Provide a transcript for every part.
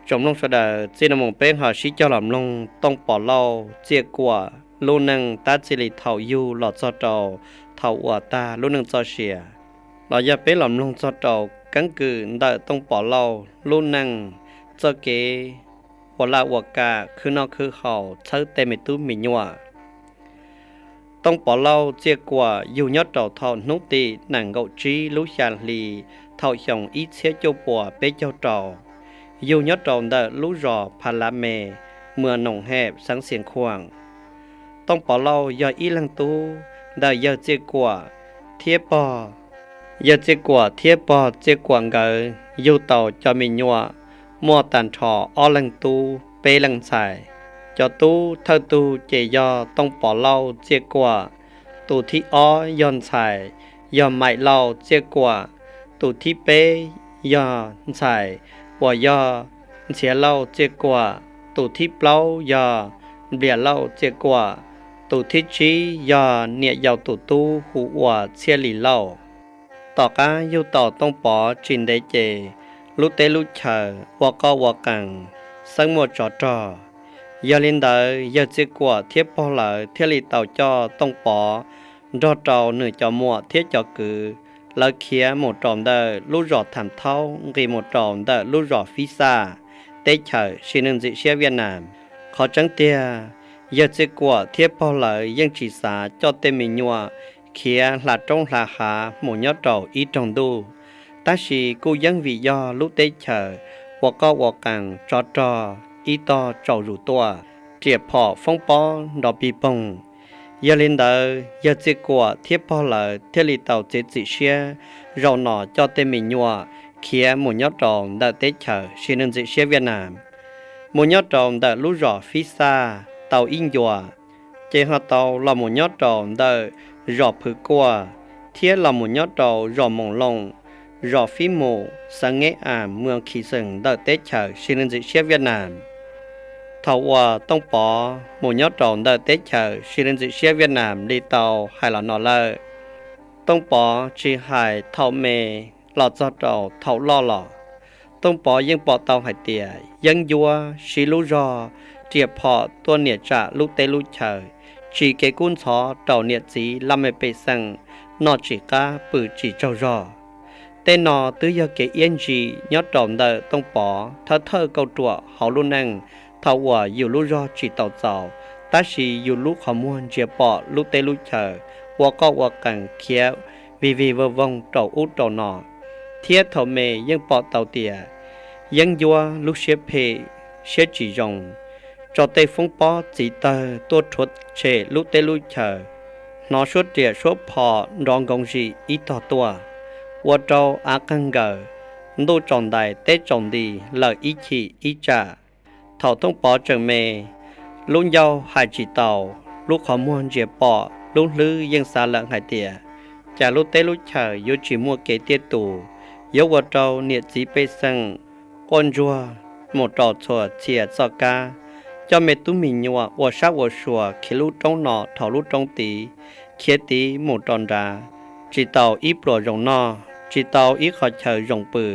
Tsoom mloog sawv daws, txij no mus peb ho sib cog los mloog Tooj Pov Lauj, Txiaj Kuam lub neej tab txij li thaum yug los txog rau thaum uas tag lub neej txoj sia, los yog peb los mloog txog rau keeb kwm ntawm Tooj Pov Lauj lub neej, txoj kev ua laj ua kam khwv noj khwv haus txhawb tej me tub me nyuam. Tooj Pov Lauj Txiaj Kuam yug nyob rau thaum hnub tim nees nkaum tsib lub xya hli thaum xyoo ib txhiab cuaj puas peb caug rau, yug nyob rau ntawm lub zos Pha La Me, muas Noom Hem, xeev Xias Khuam. Tooj Pov Lauj yog ib leeg tub ntawm yawg Txiaj Kuam thiab pog, yawg Txiaj Kuam thiab pog Txiaj Kuam nkawd yug tau cov me nyuam, muaj tag nrho ob leeg tub peb leej ntxhais. Cov tub thawj tug ces yog Tooj Pov Lauj Txiaj Kuam, tus thib ob yog ntxhais, yog Maim Lauj Txiaj Kuam, tus thib peb yog ntxhais uas yog Ntxhiav Lauj Txiaj Kuam, tus thib plaub yog Nplias Lauj Txiaj Kuam, tus thib tsib yog niam yau tus tub hu ua Txhiaj Lis Lauj. Tom qab yug tau Tooj Pov tsis ntev ces lub teb lub chaws ua qoj ua qees, xeeb muaj tsov rog. Yog li ntawd yawg Txiaj Kuam thiab pog lawv thiaj li tau coj Tooj Pov nrog rau nws cov muam thiab cov kwv, lawv khiav mus rau ntawm lub zos Tham Thaub nqis mus rau ntawm lub zos Fib Xaj, teb chaws sim neej ntxim siab Viaj Nam. Qhov tseeb tiag, yawg Txiaj Kuam thiab pog lawv yeej tsis xav coj tej me nyuam khiav hla roob hla hav mus nyob rau ib roog ntuj, tab sis kuj yeej vim yog lub teb chaws ua qoj ua qees tsov rog ib tog tsaus zus tuaj, riam phom foob pob nrov pig poog. Yog li ntawd yawg Txiaj Kuam thiab pog lawv thiaj li tau txiav txim siab zaum no coj tej me nyuam khiav mus nyob rau ntawm teb chaws sim neej ntxim siab Viaj Nam, mus nyob rau ntawm lub zos Fib Xaj tau ib ncua, ces ho tau los mus nyob rau ntawm zos Phwv Kuaj, thiab los mus nyob rau zos Moos Loos, zos Fib Mus, xeev Neb As, muas Khis Xees ntawm teb chaws sim neej ntxim siab Viaj Nam. Thaum uas Tooj Pov mus nyob rau ntawm teb chaws sim neej ntxim siab Viaj Nam li tau hais los no lawm, Tooj Pov tsis hais thaum me los txog rau thaum loj los, Tooj Pov yeej pom tau hais tias yeeb ncuab siv lub zog riam phom tuaj niam tsam lub teb lub chaws, tsis kev kub ntxhov rau niam txiv laj mej pej xeem, noj tsis qab pw tsis tsaug zog. Tej no twb yog kev iab ntsim nyob rau ntawm Tooj Pov thawj thawj kauj ruam hauv lub neej, thaum uas yus lub zog tsis tau txaus, tab sis yus lub qhov muag ntsia pom lub teb lub chaws ua qoj ua qees khiav vig vig voog voog rau ub rau no, thiab thaum me yeej pom tau tias yeeb ncuab lub siab phem, siab tsis zoo, tso tej foob pob txiv tawg tuaj rhuav tshem lub teb lub chaws, hnov suab riam suab phom nrov nkoov zim ib tog tuaj, ua rau av qeeg nkaws, ntuj tsaus ntais teb tsaus nti lawm ib chim ib tsam. Thaum Tooj Pov tseem me, lub ncauj hais tsis tau, lub qhov muag ntsia pom, lub hlwb yeej xav lawm hais tias cas lub teb lub chaws yuav tsis muaj kev tiaj tus, yuav ua rau niam txiv pej xeem quaj ntsuag mus rau txhua txhia txoj kab, coj me tub me nyuam ua sab ua sua khiav lub roob no dhau lub roob tid, khiav tid mus rau nrad, tsis tau ib pluas zoo noj, tsis tau ib qhov chaw zoo pw.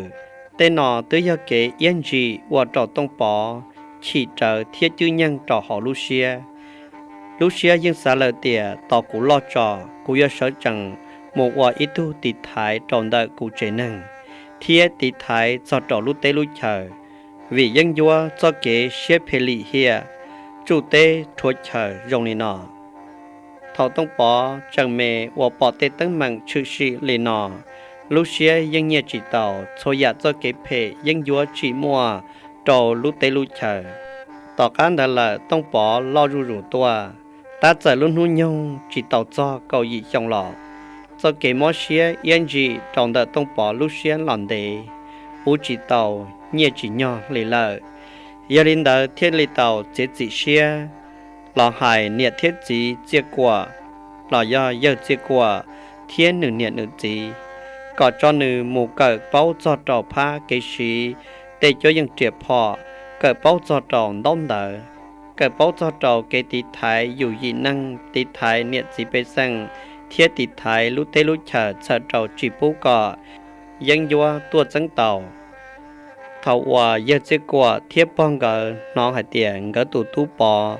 Tej no twb yog kev iab ntsim ua rau Tooj Pov chim rawv thiab cwb nyeej rau hauv lub siab. Lub siab yeej xav lawm tias tos kuv loj tso, kuv yuav sawv tsees mus ua ib tug tiv thaiv rau ntawm kuv tsev neeg, thiab tiv thaiv txog rau lub teb lub chaws, vim yeeb ncuab txoj kev siab phem lim hiam, tsuj teb rhuav chaw zoo li no. Thaum Tooj Pov tseem me uas pom tej teeb meem tshwm sim li no, lub siab yeej nyiaj tsis tau txhua yam txoj kev phem yeeb ncuab tsim muaj rau lub teb lub chaws. Tom qab ntawd lawm Tooj Pov loj zuj zus tuaj, tab txawm lub hnub nyoog tsis tau txog kaum yim xyoo los, txoj kev mob siab iab ntsim rau ntawm Tooj Pov lub siab los ntev, puv tsis tau nyiaj tsis nyog li lawm. Yog li ntawd thiaj li tau txiav txim siab los hais niam thiab txiv Txiaj Kuam, los yog yawg Txiaj Kuam thiab nws niam nws txiv, kom tso nws mus kawm paub txog rau phab kev siv tej cuab yeej riam phom, kawm paub txog rau ntaub ntawv, kawm paub txog rau kev tiv thaiv yus yim neej, tiv thaiv niam txiv pej xeem, thiab tiv thaiv lub teb lub chaws txhawm rau tsis pub kom yeeb ncuab tuaj txeeb tau. Thaum uas yawg Txiaj Kuam thiab pog nkawd hnov hais tias nkawd tus tub Pov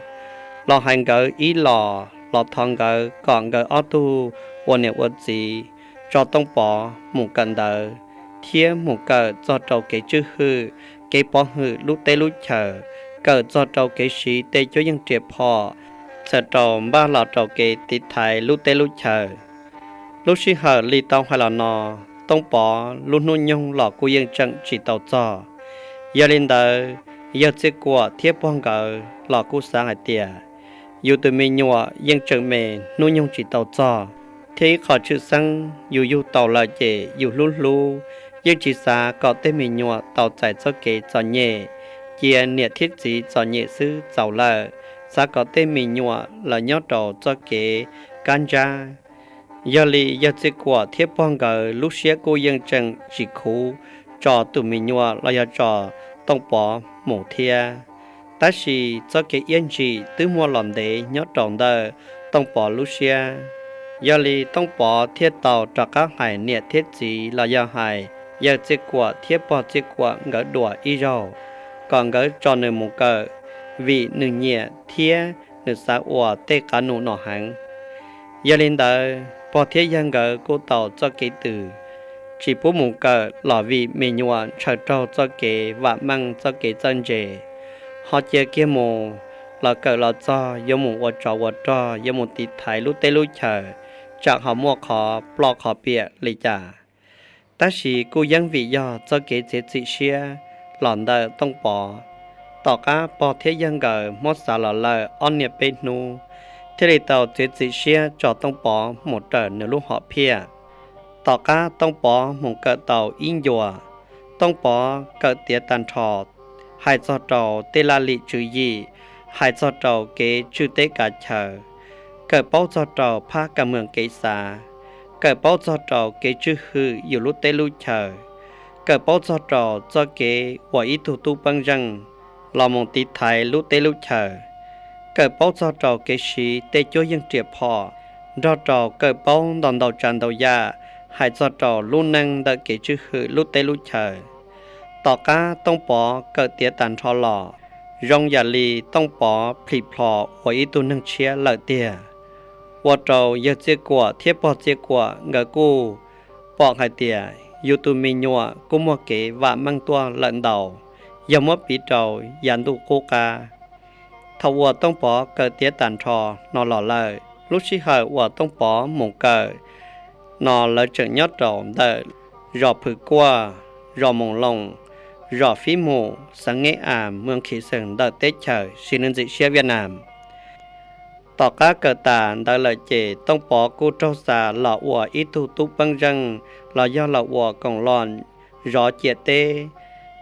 los hais nkawd ib los, los thov nkawd kom nkawd ob tug ua niam ua txiv tso Tooj Pov mus kawm ntawv thiab mus kawm txog rau kev tswj hwm, kev pov hwm lub teb lub chaws, kawm txog rau kev siv tej cuab yeej riam phom, txhawm rau npaj los rau kev tiv thaiv lub teb lub chaws. Lub sij hawm li tau hais los no, Tooj Pov lub hnub nyoog los kuj yeej tseem tsis tau txog. Yog li ntawd, yawg Txiaj Kuam thiab pog nkawd los kuj xav hais tias yus tus me nyuam yeej tseem me, hnub nyoog tsis tau txog, thiab ib qho tshwj xeeb yus yug tau lawm ces yus hlub hlub, yeej tsis xav kom tej me nyuam tau txais txoj kev txom nyem, cia niam thiab txiv txom nyem xwb txaus lawm, xav kom tej me nyuam lawv nyob rau txoj kev kab ntsab. Yog li yawg Txiaj Kuam thiab pog nkawd lub siab kuj yeej tseem tsis khuv tso tus me nyuam los yog tso Tooj Pov mus thiab. Tab sis txoj kev iab ntsim twb muaj los ntev nyob rau ntawm Tooj Pov lub siab. Yog li Tooj Pov thiaj tau rov qab hais niam thiab txiv los yog hais yawg Txiaj Kuam thiab pog Txiaj Kuam nkawd dua ib zaug, kom nkawd tso nws mus kawm, vim nws nyiam thiab nws xav ua tej qab num no heev. Yog li ntawd, pog thiab yawg nkawd kuj tau txoj kev twm tsis pub mus kawm los vim me nyuam ntshaw raug txoj kev vam meej, txoj kev txawj ntse, ho cia kiag mus, los kawm los txog yuav mus ua tsov ua rog, yuav mus tiv thaiv lub teb lub chaws, tsam ho muaj qhov ploj qhov piam li cas. Tab sis kuj yeej vim yog txoj kev txiav txim siab los ntawm Tooj Pov, tom qab pog thiab yawg nkawd muab xav los lawm ob niaj peb hnub, thiaj li tau txiav txim siab tso Tooj Pov mus raws nws lub hom phiaj. Tom qab Tooj Pov mus kawm tau ib ncua, Tooj Pov kawm tiav tag nrho, hais txog rau tej laj lim tswv yim, hais txog rau kev tswj teb kav chaw, kawm paub txog rau phab kam meem kev xav, kawm paub txog rau kev tswj hwm yus lub teb lub chaws, kawm paub txog rau txoj kev ua ib tug tub peeb zeej los mus tiv thaiv lub teb lub chaws, kawm paub txog rau kev siv tej cuab yeej riam phom, nrog rau kawm paub ntau ntau tsav ntau yam hais txog rau lub neej ntawm kev tswj hwm lub teb lub chaws. Tom qab Tooj Pov kawm tiav tag nrho los, zoo yam li Tooj Pov plhis plho ua ib tug neeg tshiab lawm tiag, ua rau yawg Txiaj Kuam thiab pog Txiaj Kuam nkawd kuj pom hais tias yus tus me nyuam kuj muaj kev vam meej tuaj lawm ntau, yog muab piv rau yav ntuj qub qab. Thaum uas Tooj Pov kawm tiav tag nrho no los lawm, lub sij hawm uas Tooj Pov mus kawm no lawv tseem nyob rau ntawm zos Phwm Kuaj, zos Moos Loos, zos Fib Mus, xeev Neb As, moos Khis Xees ntawm teb chaws siv nws ntxim siab Viaj Nam. Tom qab kawm tas ntawd lawm ces Tooj Pov kuj raug xa los ua ib tug tub peeb zeej los yog los ua koom lom zov ciam teb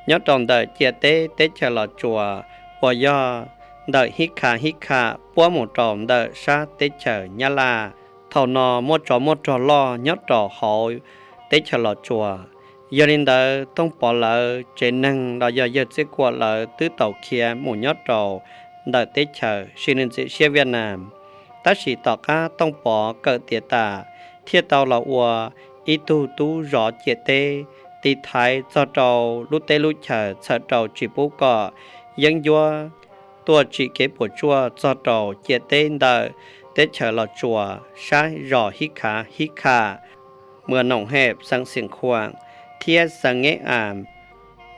nyob rau ntawm ciam teb teb chaws Los Tsuas uas yog ntawm Hib Kha, Hib Kha puab mus rau ntawm sab teb chaws Nyab Laj. Thaum no muaj tsov muaj rog loj nyob rau hauv teb chaws Los Tsuas. Yog li ntawd Tooj Pov lawv tsev neeg los yog yawg Txiaj Kuam lawv twb tau khiav mus nyob rau ntawm teb chaws siv nws ntxim siab Viaj Nam. Tab sis tom qab Tooj Pov kawm tiav tas thiaj tau los ua ib tug tub zov ciam teb, tiv thaiv txog rau lub teb lub chaws txhawm rau tsis pub kom yeeb ncuab tuaj tsim kev puas tsuaj txog rau ciam teb ntawm teb chaws Los Tsuas sab zos Hib Kha, Hib Kha, moos Noom Hej, xeev Xeem Khuam, thiab xeev Neb As,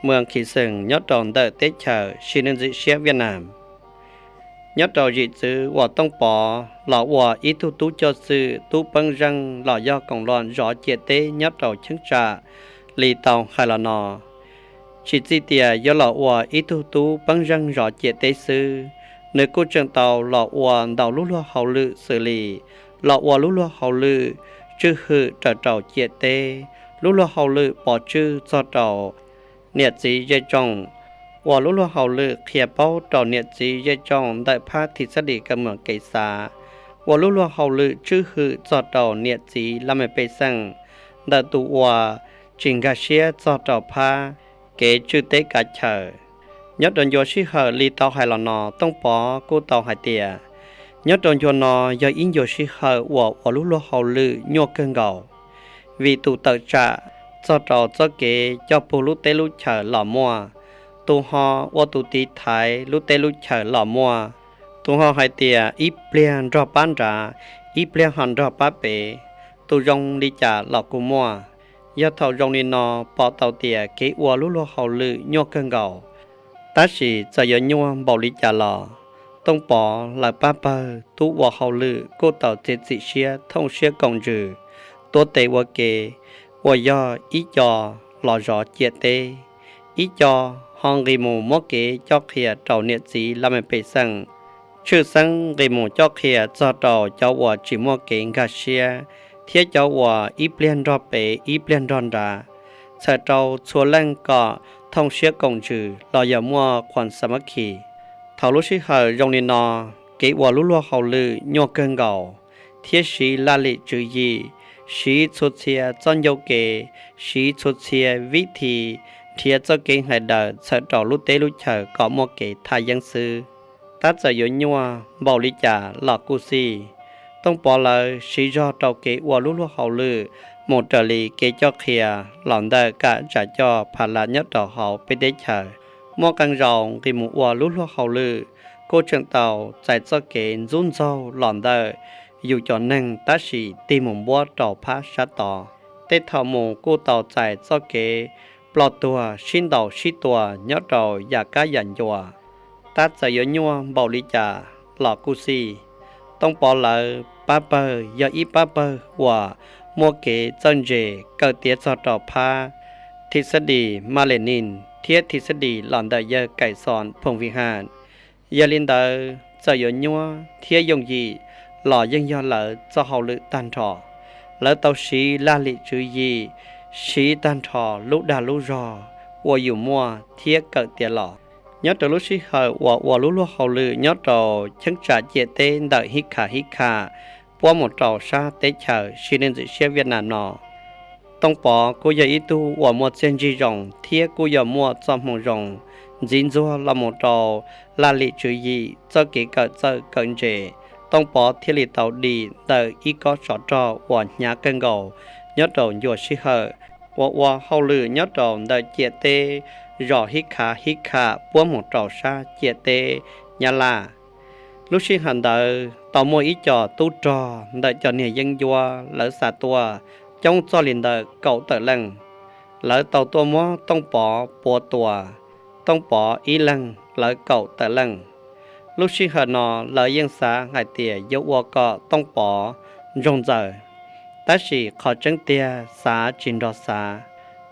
moos Khis Xees nyob rau ntawm teb chaws siv nws ntxim siab Viaj Nam. Nyob rau zim txwv uas Tooj Pov los ua ib tug tub coj xwm, tub peeb zeej los yog koom lom zov ciam teb nyob rau cheeb tsam li tau hais los no, tsis txij tias yuav los ua ib tug tub peeb zeej zov ciam teb xwb, nws kuj tseem tau los ua ntau lub luag hauj lwm xws li los ua lub luag hauj lwm tswj hwm raws rau ciam teb, lub luag hauj lwm pov tswj txog rau niam txiv zej tsoom, ua lub luag hauj lwm qhia paub rau niam txiv zej tsoom ntawm phab thij xab lis kawm meem kev xav, ua lub luag hauj lwm tswj hwm txog rau niam txiv laj mej pej xeem ntawm tus uas tsis nkag siab txog rau phab kev tswj teb kav chaw. Nyob rau ncua sij hawm li tau hais los no Tooj Pov kuj tau hais tias nyob rau ncua no yog ib ncua sij hawm uas ua lub luag hauj lwm nyuaj kawg nkaus, vim tus tawm tsam txog rau txoj kev coj pug lub teb lub chaws los muaj. Tus ho ua tus tiv thaiv lub teb lub chaws los muaj. Tus ho hais tias ib pliag nrog pab nrad, ib pliag ho nrog pab pem. Tus zoo li cas los kuj muaj. Yog thaum zoo li no pom tau tias kev ua lub luag hauj lwm nyuaj kawg nkaus. Tab sis txawm yuav nyuaj npaum li cas los, Tooj Pov lawv pab pawg tub ua hauj lwm kuj tau txiav txim siab thooj siab koom ntsws, tuav tes ua ke, uas yog ib co los zov ciam teb, ib co ho nqis mus muab kev coj qhia rau niam txiv laj mej pej xeem, tshwj xeeb nqis mus coj qhia txog rau cov uas tsis muaj kev nkag siab, thiab cov uas ib pliag nrog pem ib pliag nrog nrad, txhawm rau txhua leej kom thooj siab koom ntsws los yog muaj khuam xa mab khi. Thaum lub sij hawm zoo li no, kev ua lub luag hauj lwm nyuaj kawg nkaus, thiab siv laj lim tswv yim, siv txhua txhia txoj ncauj ke, siv txhua txhia vib thi nrhiav txoj kev hais daws txhawm rau lub teb lub chaws kom muaj kev thaj yeeb xwb. Tab txawm yuav nyuaj npaum li cas los kuj xij, Tooj Pov lawv siv zog rau kev ua lub luag hauj lwm mus raws li kev coj qhia los ntawm kam tsam coj pha la nyob rau hauv peb teb chaws. Muaj qee zaus nqis mus ua lub luag hauj lwm kuj tseem tau txais txoj kev ntxub ntxaug los ntawm yus cov neeg tab sis tig mus npuab rau phab sab tod. Tej thaum mus kuj tau txais txoj kev ploj tuag sib ntaus sib tua nyob rau yam kab yam ncua. Tab txawm yuav nyuaj npaum li cas los kuj xij, Tooj Pov lawv pab pawg yog ib pab pawg uas muaj kev txawj ntse kawm tiav txog rau phab thij xab dis Mab Les Nis thiab thij xab dis los ntawm yawg Kaim Xoos Phoom Vij Haj. Yog li ntawd txawm yuav nyuaj thiab yooj yim los yeej yog lawv txoj hauj lwm tag nrho. Lawv tau siv laj lim tswv yim, siv tag nrho lub dag lub zog uas yus muaj thiab kawm tiav los. Nyob rau lub sij hawm uas ua lub luag hauj lwm nyob rau cheeb tsam ciam teb ntawm Hib Kham Hib Kham puab mus rau sab teb chaws sib neej ntxim siab Viaj Nam no, Tooj Pov kuj yog ib tug uas muaj txiaj ntsig zoo thiab kuj yog muaj txoj hmoo zoo ntxiv ntxuag los mus rau laj lim tswv yim txoj kev kawm txawj kawm ntse. Tooj Pov thiaj li tau dim ntawm ib kob tsov rog uas hnyav kawg nkaus nyob rau ncua sij hawm uas ua hauj lwm nyob rau ntawm ciam teb zos Hib Kham Hib Kham puab mus rau sab ciam teb Nyab Laj. Lub sij hawm ntawd tau muaj ib co tub rog ntawm cov niag yeeb ncuab lawv xa tuaj coob txog li ntawm kaum tawm leej. Lawv tau tuaj muab Tooj Pov puav tua, Tooj Pov ib leeg lawv kaum tawm leej. Lub sij hawm no lawv yeej xav hais tias yuav ua kom Tooj Pov ntsoog ntxaws, tab sis qhov tseeb tiag xav tsis nrog xav.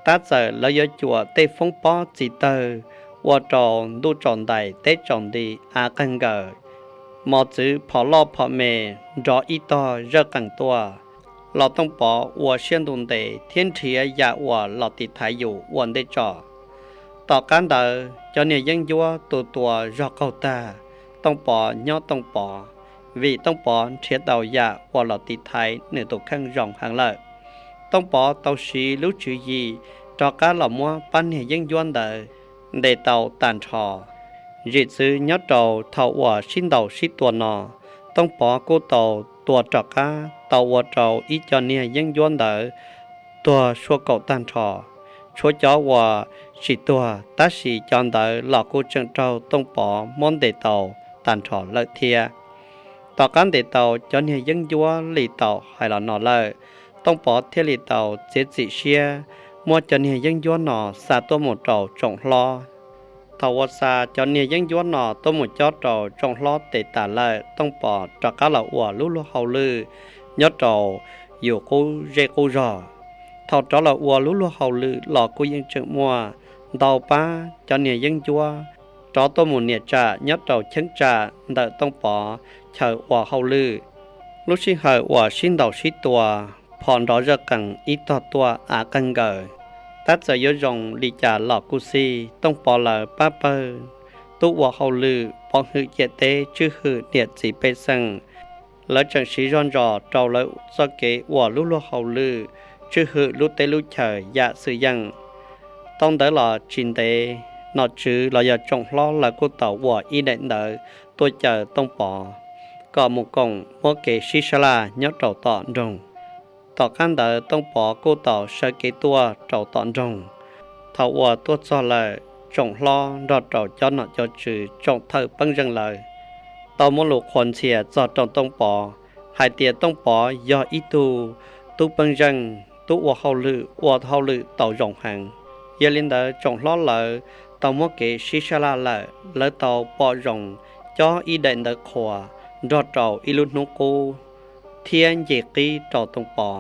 Tab txawm lawv yuav cuam tej foob pob txiv tawg ua rau ntuj tsaus ntais teb tsaus nti av qeeg nkaws, mos txwv phom loj phom me nrov ib tog zawj qees tuaj, los Tooj Pov ua siab ntuj ntev thiab nrhiav yam uas los tiv thaiv yus ua ntej tso. Tom qab ntawd cov niag yeeb ncuab tus tua zog qaug tag, Tooj Pov nyob Tooj Pov, vim Tooj Pov nrhiav tau yam uas los tiv thaiv nws tus kheej zoo heev lawm. Tooj Pov tau siv lub tswv yim rov qab los muab pab niag yeeb ncuab ntawd ntes tau tag nrho. Zim txwv nyob rau thaum uas sib ntaus sib tua no, Tooj Pov kuj tau tua rov qab tau ua rau ib co niag yeeb ncuab ntawd tuag sua kaum tag nrho. Tshuav cov uas tsis tuag tab sis cov ntawd los kuj tseem raug Tooj Pov muab ntes tau tag nrho lawm thiab. Tom qab ntes tau cov niag yeeb ncuab li tau hais los no lawm, Tooj Pov thiaj li tau txiav txim siab muab cov niag yeeb ncuab no xa tuaj mus rau tsoom hlob. Thaum uas xa cov niag yeeb ncuab no tuaj mus cob rau tsoom hlob tes tas lawm, Tooj Pov rov qab los ua lub luag hauj lwm nyob rau yus qub zej qub zog. Thaum rov los ua lub luag hauj lwm los kuj yeej tseem muaj ntau pab cov niag yeeb ncuab rov tuaj mus nias tsam nyob rau cheeb tsam ntawm Tooj Pov chaw ua hauj lwm. Lub sij hawm uas sib ntaus sib tua, phom nrov zawj qees ib tog tuaj av qeeg nkaws. Tab txawm yuav zoo li cas los kuj xij, Tooj Pov lawv pab pawg tub ua hauj lwm pov hwm ciam teb tswj hwm niam txiv pej xeem, lawv tseem siv zog ntsos rau lawv txoj kev ua lub luag hauj lwm tswj hwm lub teb lub chaws yam xwm yeej. Tau ntawd los tsis ntev, nom tswv los yog tsoom hlob lawv kuj tau ua ib daim ntawv tuaj caw Tooj Pov kom mus koom muab kev sib sab laj nyob rau tom nroog. Tom qab ntawd Tooj Pov kuj tau sawv kev tuaj rau tom nroog. Thaum uas tuaj txog lawm, tsoom hlob nrog rau cov nom cov tswv tsoom thawj pej xeem lawv tau muab lus qhuas ntxhias txog rau Tooj Pov hais tias Tooj Pov yog ib tug tub pej xeem, tub ua hauj lwm ua hauj lwm tau zoo heev. Yog li ntawd tsoom hlob lawv tau muab kev sib sab laj lawm, lawv tau pom zoo cob ib daim ntawv qhuas nrog rau ib lub hnub qub thiab nce qib rau Tooj Pov.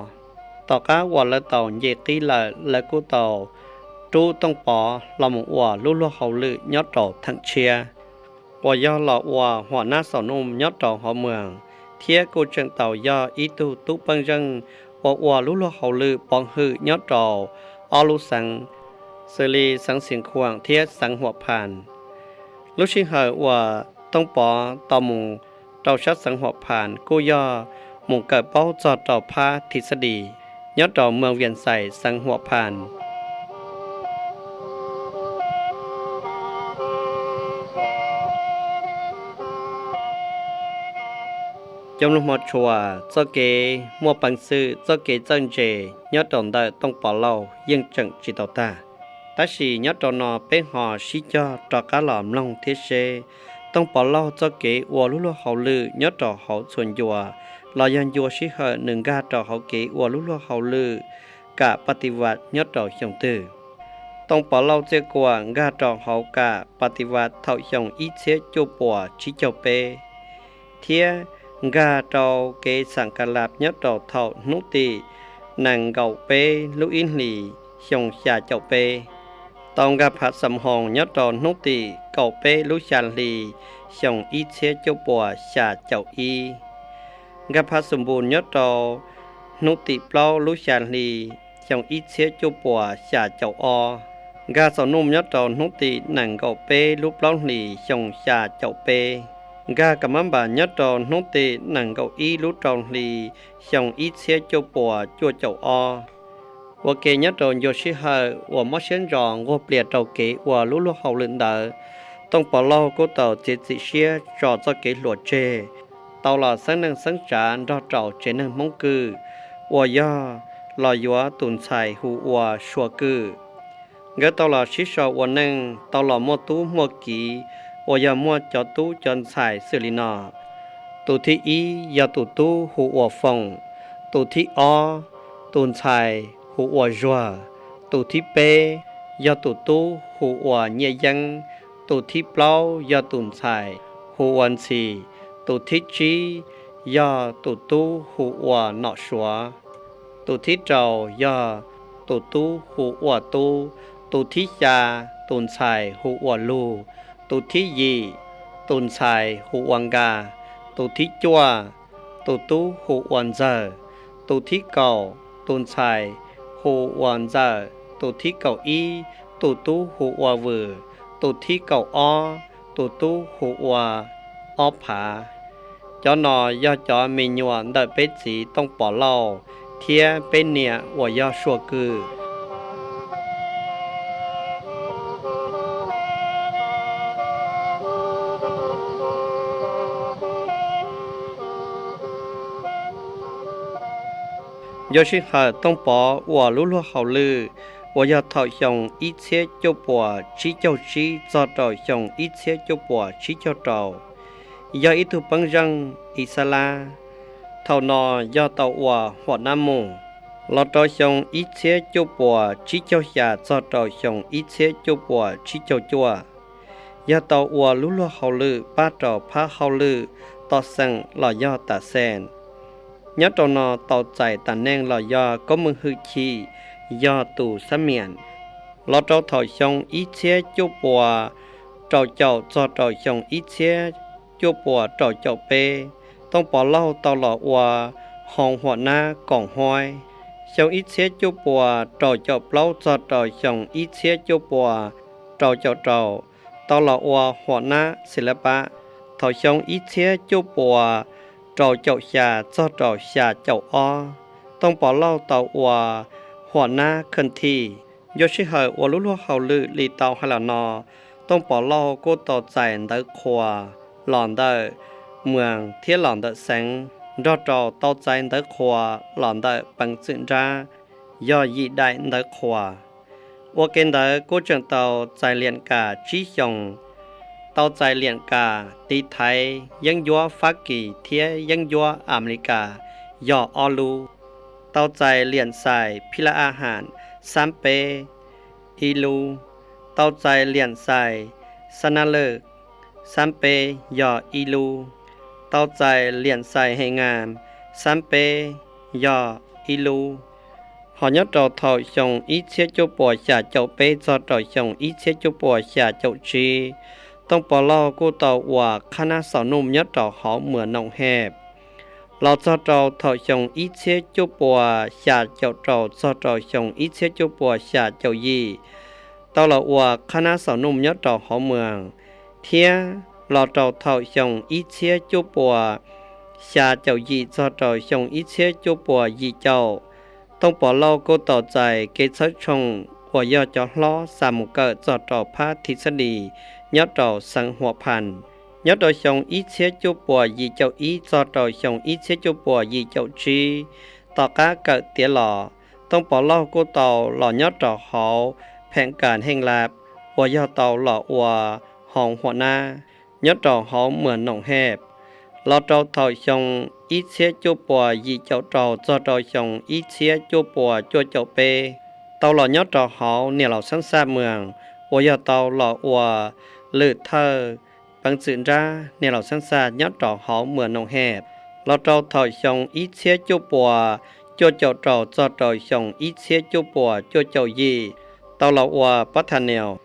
Tom qab uas lawv tau nce qib lawm, lawv kuj tau rub Tooj Pov los mus ua lub luag hauj lwm nyob rau theem tshiab uas yog los ua huam nab xaus nuj nyob rau hauv moos, thiab kuj tseem tau yog ib tug tub pej xeem uas ua lub luag hauj lwm pov hwm nyob rau ob lub xeev, xws li xeev Xeev Khuam thiab xeev Huam Phas. Lub sij hawm uas Tooj Pov tau mus rau sab xeev Huam Phas kuj yog mus kawm paub txog rau phab thim xab dis nyob rau moos Vias Xais xeev Huam Phas. Cov mloog hmov tshua, txoj kev muaj peev xwm, txoj kev txawj ntse nyob rau ntawm Tooj Pov Lauj yeej tseem tsis tau tag. Tab sis nyob rau no peb ho sib cog rov qab los mloog thiab seb Tooj Pov Lauj txoj kev ua lub luag hauj lwm nyob rau hauv txhua ncua los yog ncua sij hawm nws nkag rau hauv kev ua lub luag hauj lwm kam pa ti vas nyob rau xyoo twg. Tooj Pov Lauj Txiaj Kuam nkag rau hauv kam pa ti vas thaum xyoo ib txhiab cuaj puas tsib caug peb, thiab nkag rau kev xam kas las nyob rau thaum hnub tim nees nkaum peb lub ib hlis xyoo xya caum peb. Tau nkag phav xam hoos nyob rau hnub tim kaum peb lub xya hli xyoo ib txhiab cuaj puas xya caum ib. Nkag phav xum npus nyob rau hnub tim plaub lub xya hli xyoo ib txhiab cuaj puas xya caum ob. Nkag xaus nuj nyob rau hnub tim nees nkaum peb lub plaub hlis xyoo xya caum peb. Nkag ka mab npas nyob rau hnub tim nees nkaum ib lub rau hli xyoo ib txhiab cuaj puas cuaj caum ob. Ua ke nyob rau ncua sij hawm uas mob siab ntso nquag plias rau kev ua lub luag hauj lwm ntawd, Tooj Pov Lauj kuj tau txiav txim siab tso txoj kev hluas tseg, tau los xeeb neej xeeb tsav nrog rau tsev neeg Hmoob Kwm uas yog los yuav tus ntxhais hu ua Sua Kwm. Nkawd tau los sib sau ua neej, tau los muaj tub muaj kiv uas yog muaj cov tub cov ntxhais xws li no: tus thib ib yog tus tub hu ua Foom, tus thib ob tus ntxhais hu ua Zuag, tus thib peb yog tus tub hu ua Nyiaj Yeeb, tus thib plaub yog tus ntxhais hu ua Ntxhi, tus thib tsib yog tus tub hu ua Nom Suav, tus thib rau yog tus tub hu ua Tub, tus thib xya tus ntxhais hu ua Lug, tus thib yim tus ntxhais hu ua Nkas, tus thib cuaj tus tub hu ua Ntxawg, tus thib kaum tus ntxhais hu ua Ntxawm, tus thib kaum ib tus tub hu ua Vwm, tus thib kaum ob tus tub hu ua Ob Phav. Cov no yog cov me nyuam ntawm peb txiv Tooj Pov Lauj thiab peb niam uas yog Sua Kwm. Ncua sij hawm Tooj Pov ua lub luag hauj lwm uas yog thaum xyoo ib txhiab cuaj puas tsib caug tsib txog rau xyoo ib txhiab cuaj puas tsib caug rau, yog ib tug pej xeem Ixalab, thaum no yog tau ua huam nab mus. Los rau xyoo ib txhiab cuaj puas tsib caug xya txog rau xyoo ib txhiab cuaj puas tsib caug cuaj, yog tau ua lub luag hauj lwm pab rau phab hauj lwm tom xeem los yog tas xees. Nyob rau no tau txais tas neej los yog koob meej hwm chim yog tus xab miam. Los rau thaum xyoo ib txhiab cuaj puas rau caum txog rau xyoo ib txhiab cuaj puas rau caum peb, Tooj Pov Lauj tau los ua hoo huam nab koom huaib. Xyoo ib txhiab cuaj puas rau caum plaub txog rau xyoo ib txhiab cuaj puas rau caum rau, tau los ua huam nab xis lab pab. Thaum xyoo ib txhiab cuaj puas rau caum xya txog rau xya caum ob, Tooj Pov Lauj tau ua huam nab khej thij. Ncua sij hawm ua lub luag hauj lwm li tau hais los no, Tooj Pov Lauj kuj tau txais ntawv qhuas los ntawm moos thiab los ntawm xeev. nrog rau tau txais ntawv qhuas los ntawm peev xwm nrab, yog yim daim ntawv qhuas. Ua ke ntawd kuj tseem tau txais Liam Kas tsib xyoos, tau txais Liam Kas tiv thaiv yeeb ncuab Fab Kis thiab yeeb ncuab Amelikas yog ob lub, tau txais Liam Xais Phij Laj A Has xab peb ib lub, tau txais Liam Xais Xab Nab Lwj xab peb yog ib lub, tau txais Liam Xais He Ngas xab peb yog ib lub. Ho nyob rau thaum xyoo ib txhiab cuaj puas xya caum peb txog rau xyoo ib txhiab cuaj puas xya caum tsib, Tooj Pov Lauj kuj tau ua qhab nab xaus nuj nyob rau hauv Muas Noom Hej. Los txog rau thaum xyoo ib txhiab cuaj puas xya caum rau txog rau xyoo ib txhiab cuaj puas xya caum yim, tau los ua qhab nab xaus nuj nyob rau hauv Muas, thiab los rau thaum xyoo ib txhiab cuaj puas xya caum yim txog rau xyoo ib txhiab cuaj puas yim caum, Tooj Pov Lauj kuj tau txais kev txhawb tshooj uas yog cov hlob xa mus kawm txog rau phab thij xab dis nyob rau xeev Huam Phas. Nyob rau xyoo ib txhiab cuaj puas yim caum ib txog rau xyoo ib txhiab cuaj puas yim caum tsib, tom qab kawm tiav los, Tooj Pov Lauj kuj tau los nyob rau hauv Phem Kas Heej Lab uas yog tau los ua hauv Huam Nab nyob rau hauv Muas Noom Hej. Los rau thaum xyoo ib txhiab cuaj puas yim caum rau txog rau xyoo ib txhiab cuaj puas cuaj caum peb, tau los nyob rau hauv Niam Laus Xeeb Xaj Muas uas yog tau los ua lwm thawj peev xwm nrab Niam Laus Xeeb Xaj nyob rau hauv Muas Noom Hej. Los rau thaum xyoo ib txhiab cuaj puas cuaj caum rau txog rau xyoo ib txhiab cuaj puas cuaj caum yim, tau los ua pab thas nias.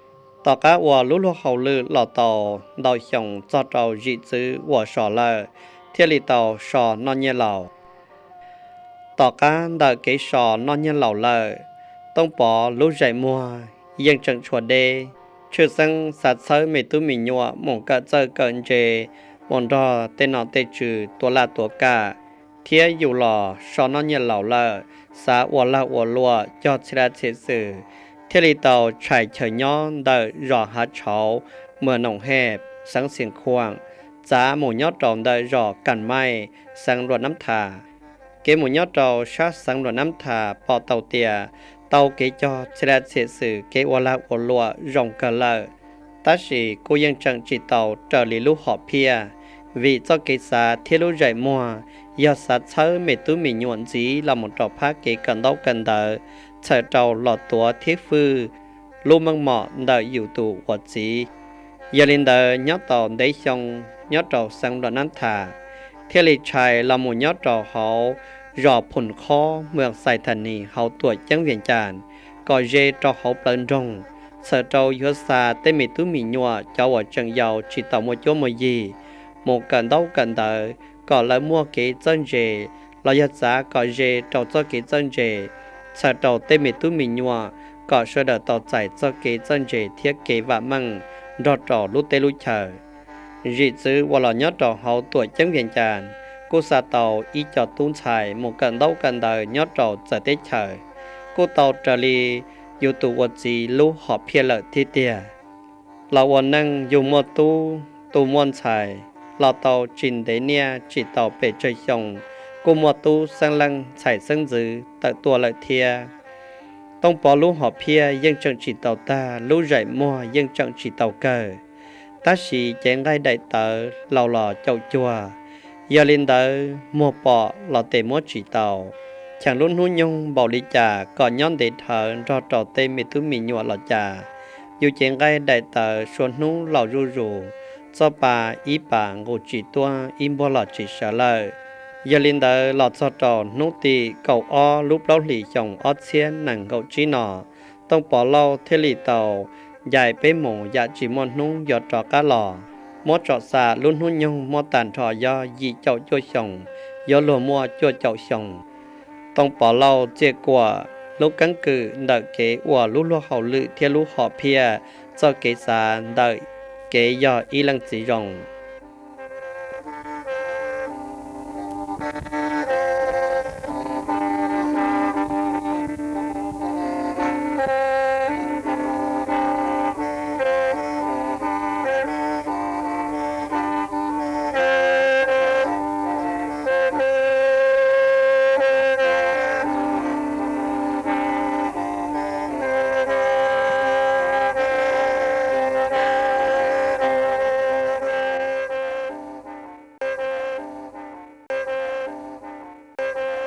Tom qab ua lub luag hauj lwm los tau ntau xyoo txog rau zim txwv uas so lawm, thiaj li tau so noj nyiaj laus. Tom qab ntawm kev so noj nyiaj laus lawm, Tooj Pov lub zais muag yeej tseem tshuav deb, tshwj xeeb xav txhawb me tub me nyuam mus kawm txawj kawm ntse, mus nrog tej nom tej tswv tuav laj tuav kam, thiab yus los so noj nyiaj laus lawm, xav ua lag ua luam cog txhia laj txhia xwm, thiaj li tau tshais chaw nyob ntawm zos Hav Tshauv, Muas Noom Hej, xeev Xeev Khuam, txav mus nyob rau ntawm zos Kam Maij, xeev Luam Nab Thas. Kev mus nyob rau sab xeev Luam Nab Thas pom tau tias tau kev cog txhia laj txhia xwm, kev ua lag ua luam zoo kawg lawm, tab sis kuj yeej tseem tsis tau raws li lub hom phiaj, vim txoj kev xav thiab lub zais muag yog xav txhawb me tub me nyuam ntxiv los mus rau phab kev kawm ntaub kawm ntawv, txhawm rau los tuav thiab fwj lub meej mom ntawm yus tus ua txiv. Yog li ntawd nyob tau ntev xyoo nyob rau xeev Luam Nab Thas, thiaj li tshais los mus nyob rau hauv zos Phum Khob, Muas Xais Thas Nis hauv tuam ceeb Vias Cas, kom ze rau hauv plawv nroog, txhawm rau yuav xa tej me tub me nyuam cov uas tseem yau tsis tau muaj cuab muaj yig mus kawm ntaub kawm ntawv kom lawv muaj kev txawj ntse, los yog txav kom ze rau txoj kev txawj ntse, txhawm rau tej me tub me nyuam kom sawv daws tau txais txoj kev txawj ntse thiab kev vam meej nrog rau lub teb lub chaw. Zim txwv uas los nyob rau hauv tuam ceeb Vias Cas kuj xa tau ib co tub ntxhais mus kawm ntaub kawm ntawv nyob rau txawv teb chaws, kuj tau raws li yus tus ua txiv lub hom phiaj lawm tiag tiag. Los ua neej yug muaj tub tu muaj ntxhais, los tau tsis ntev niaj tsis tau pes tsawg xyoo, kuj muaj tub xeeb leej ntxhais xeeb ntxwv tawm tuaj lawm thiab. Tooj Pov lub hom phiaj yeej tseem tsis tau tag, lub zais muag yeej tseem tsis tau kawg, tab sis cev nqaij daim tawv laus los caum cuag. Yog li ntawd muag pom los tes muab tsis tau, cheem lub hnub nyoog npaum li cas kom nyob ntev dhawv nrog rau tej me tub me nyuam los cas, yus cev nqaij daim tawv suav hnub laus zuj zus, txoj pa ib pas nqus tsis tuaj, ib npuag los tsis sawv lawm. Yog li ntawd los txog rau hnub tim kaum ob lub plaub hlis xyoo ob txhiab nees nkaum tsib no, Tooj Pov Lauj thiaj li tau ncaim peb mus yam tsis muaj hnub yuav rov qab los. Muab tsom xa lub hnub nyoog muaj tag nrho yog yim caum cuaj xyoos, yuav luag muaj cuaj caum xyoos. Tooj Pov Lauj txiaj kuam lub keeb kwm ntawm kev ua lub luag hauj lwm thiab lub hom phiaj, txoj kev xav ntawm kev yog ib leej txiv zoo.